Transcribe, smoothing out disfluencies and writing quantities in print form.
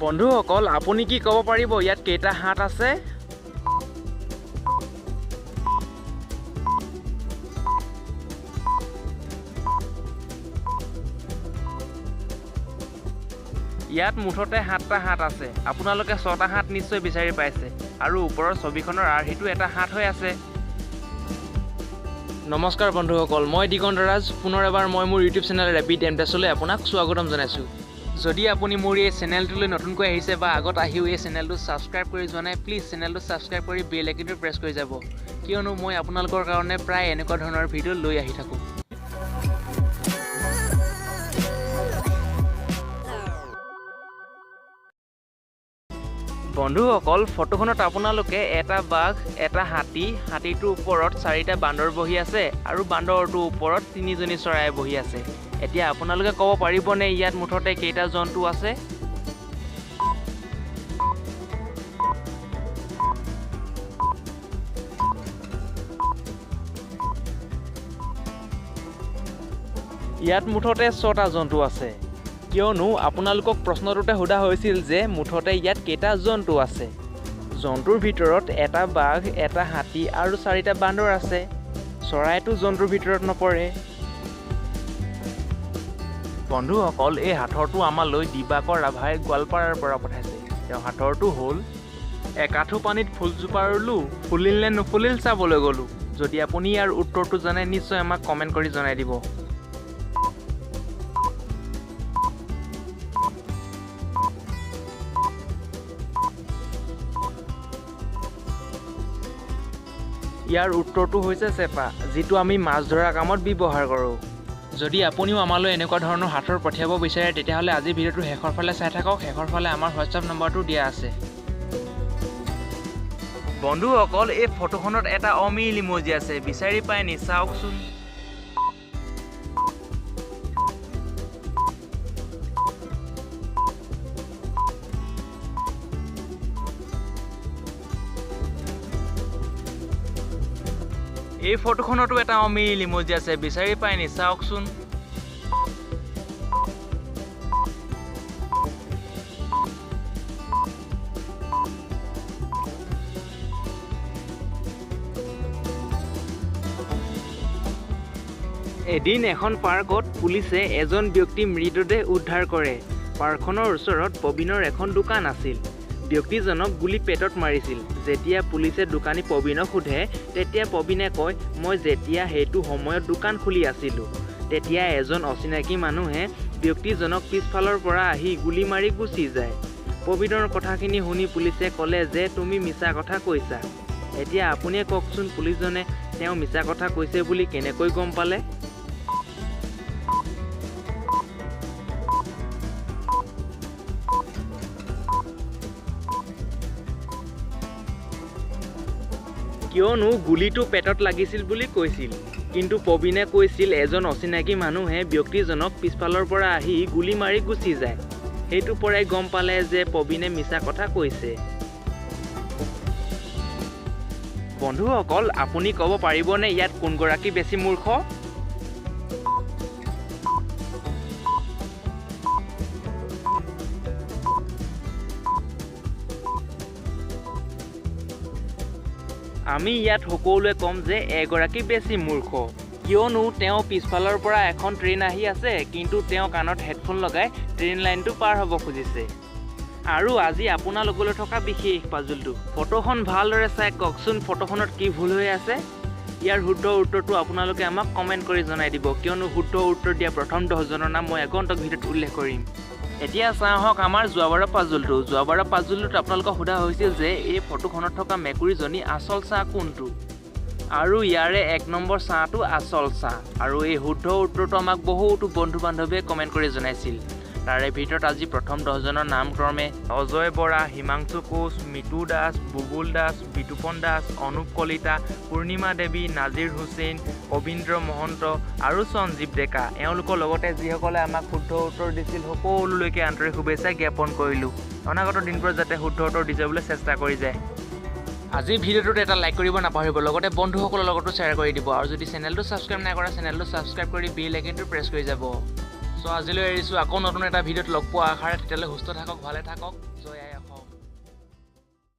বন্ধুসকল, আপুনি কি ক'ব পাৰিব ইয়াত কেইটা হাত আছে? ইয়াত মুঠতে 7টা হাত আছে। আপোনালোকে 6টা হাত নিশ্চয় বিচাৰি পাইছে আৰু ওপৰৰ ছবিখনৰ আৰ্হিটো এটা হাত হৈ আছে। নমস্কাৰ বন্ধুসকল, মই দিগন্ত ৰাজ। পুনৰ এবাৰ মই মোৰ ইউটিউব চেনেল ৰেপিড এমটেছলৈ আপোনাক স্বাগতম জনাইছোঁ। যদি আপুনি মোৰ এই চেনেলটোলৈ নতুনকৈ আহিছে বা আগত আহিও এই চেনেলটো ছাবস্ক্ৰাইব কৰি যোৱা নাই, প্লিজ চেনেলটো ছাবস্ক্ৰাইব কৰি বেল আইকনটো প্ৰেছ কৰি যাব, কিয়নো মই আপোনালোকৰ কাৰণে প্ৰায় এনেকুৱা ধৰণৰ ভিডিঅ' লৈ আহি থাকোঁ। বন্ধুসকল, ফটোখনত আপোনালোকে এটা বাঘ, এটা হাতী, হাতীটোৰ ওপৰত 4টা বান্দৰ বহি আছে আৰু বান্দৰটোৰ ওপৰত 3জনী চৰাই বহি আছে। এতিয়া আপোনালোকে ক'ব পাৰিবনে ইয়াত মুঠতে কেইটা জন্তু আছে? ইয়াত মুঠতে 6টা জন্তু আছে, কিয়নো আপোনালোকক প্ৰশ্নটোতে সোধা হৈছিল যে মুঠতে ইয়াত কেইটা জন্তু আছে। জন্তুৰ ভিতৰত এটা বাঘ, এটা হাতী আৰু 4টা বান্দৰ আছে। চৰাইটো জন্তুৰ ভিতৰত নপৰে। বন্ধুসকল, এই সাঁথৰটো আমালৈ দিবাকৰ ৰাভাই গোৱালপাৰাৰ পৰা পঠাইছে। তেওঁ সাঁথৰটো হ'ল একাঠু পানীত ফুলজোপা ৰুলোঁ, ফুলিল নে নুফুলিল চাবলৈ গ'লোঁ। যদি আপুনি ইয়াৰ উত্তৰটো জানে নিশ্চয় আমাক কমেণ্ট কৰি জনাই দিব। ইয়াৰ উত্তৰটো হৈছে চেপা, যিটো আমি মাছ ধৰা কামত ব্যৱহাৰ কৰোঁ। যদি আপুনিও আমালৈ এনেকুৱা ধৰণৰ সাঁথৰ পঠিয়াব বিচাৰে তেতিয়াহ'লে আজি ভিডিঅ'টো শেষৰ ফালে চাই থাকক। শেষৰ ফালে আমাৰ হোৱাটছআপ নম্বৰটো দিয়া আছে। বন্ধুসকল, এই ফটোখনত এটা অমিল ইম'জি আছে, বিচাৰি পাই নি চাওকচোন। এই ফটোখনতো এটা অমিল ইম'জি আছে, বিচাৰি পাই নি চাওকচোন। এদিন এখন পাৰ্কত পুলিচে এজন ব্যক্তিৰ মৃতদেহ উদ্ধাৰ কৰে। পাৰ্কখনৰ ওচৰত প্ৰবীণৰ এখন দোকান আছিল। ব্যক্তিজনক গুলি পেটত মাৰিছিল। যেতিয়া পুলিচে দোকানী প্ৰবীণক সোধে তেতিয়া প্ৰবীণে কয়, মই যেতিয়া সেইটো সময়ত দোকান খুলি আছিলোঁ তেতিয়া এজন অচিনাকি মানুহে ব্যক্তিজনক পিছফালৰ পৰা আহি গুলি মাৰি গুচি যায়। প্ৰবীণৰ কথাখিনি শুনি পুলিচে ক'লে যে তুমি মিছা কথা কৈছা। এতিয়া আপুনিয়ে কওকচোন, পুলিচজনে তেওঁ মিছা কথা কৈছে বুলি কেনেকৈ গম পালে? কিয়নো গুলিটো পেটত লাগিছিল বুলি কৈছিল, কিন্তু প্ৰবীণে কৈছিল এজন অচিনাকি মানুহে ব্যক্তিজনক পিছফালৰ পৰা আহি গুলি মাৰি গুচি যায়। সেইটোৰ পৰাই গম পালে যে প্ৰবীণে মিছা কথা কৈছে। বন্ধুসকল, আপুনি ক'ব পাৰিবনে ইয়াত কোনগৰাকী বেছি মূৰ্খ? আমি ইয়াত সকলোৱে ক'ম যে এগৰাকী বেছি মূৰ্খ, কিয়নো তেওঁ পিছফালৰ পৰা এখন ট্ৰেইন আহি আছে, কিন্তু তেওঁ কাণত হেডফোন লগাই ট্ৰেইন লাইনটো পাৰ হ'ব খুজিছে। আৰু আজি আপোনালোকলৈ থকা বিশেষ পাজলটো, ফটোখন ভালদৰে চাই কওকচোন ফটোখনত কি ভুল হৈ আছে। ইয়াৰ শুদ্ধ উত্তৰটো আপোনালোকে আমাক কমেণ্ট কৰি জনাই দিব, কিয়নো শুদ্ধ উত্তৰ দিয়া প্ৰথম 10জনৰ নাম মই আগন্তুক ভিডিঅ'ত উল্লেখ কৰিম। এতিয়া চাওঁ আহক আমাৰ যোৱাবাৰৰ পাজলটো। যোৱাবাৰৰ পাজলটোত আপোনালোকক সোধা হৈছিল যে এই ফটোখনত থকা মেকুৰীজনী আচল চাহ কোনটো, আৰু ইয়াৰে 1 নম্বৰ চাহটো আচল চাহ। আৰু এই শুদ্ধ উত্তৰটো আমাক বহুতো বন্ধু বান্ধৱীয়ে কমেণ্ট কৰি জনাইছিল। তাৰে ভিতৰত আজি প্ৰথম 10জনৰ নাম ক্ৰমে অজয় বৰা, হিমাংশু কোচ, মিতু দাস, বুবুল দাস, বিতুপন দাস, অনুপ কলিতা, পূৰ্ণিমা দেৱী, নাজিৰ হুছেইন, কবীন্দ্ৰ মহন্ত আৰু সঞ্জীৱ ডেকা। এওঁলোকৰ লগতে যিসকলে আমাক শুদ্ধ উত্তৰ দিছিল সকলোলৈকে আন্তৰিক শুভেচ্ছা জ্ঞাপন কৰিলোঁ। অনাগত দিনবোৰত যাতে শুদ্ধ উত্তৰ দি যাবলৈ চেষ্টা কৰি যায়। আজিৰ ভিডিঅ'টোত এটা লাইক কৰিব নাপাহৰিব, লগতে বন্ধুসকলৰ লগতো শ্বেয়াৰ কৰি দিব। আৰু যদি চেনেলটো ছাবস্ক্ৰাইব নাই কৰা, চেনেলটো ছাবস্ক্ৰাইব কৰি বেল আইকনটো প্ৰেছ কৰি যাব। চ' আজিলৈ এৰিছোঁ, আকৌ নতুন এটা ভিডিঅ'ত লগ পোৱা আশাৰে। তেতিয়াহ'লে সুস্থ থাকক, ভালে থাকক। জয় আই অসম।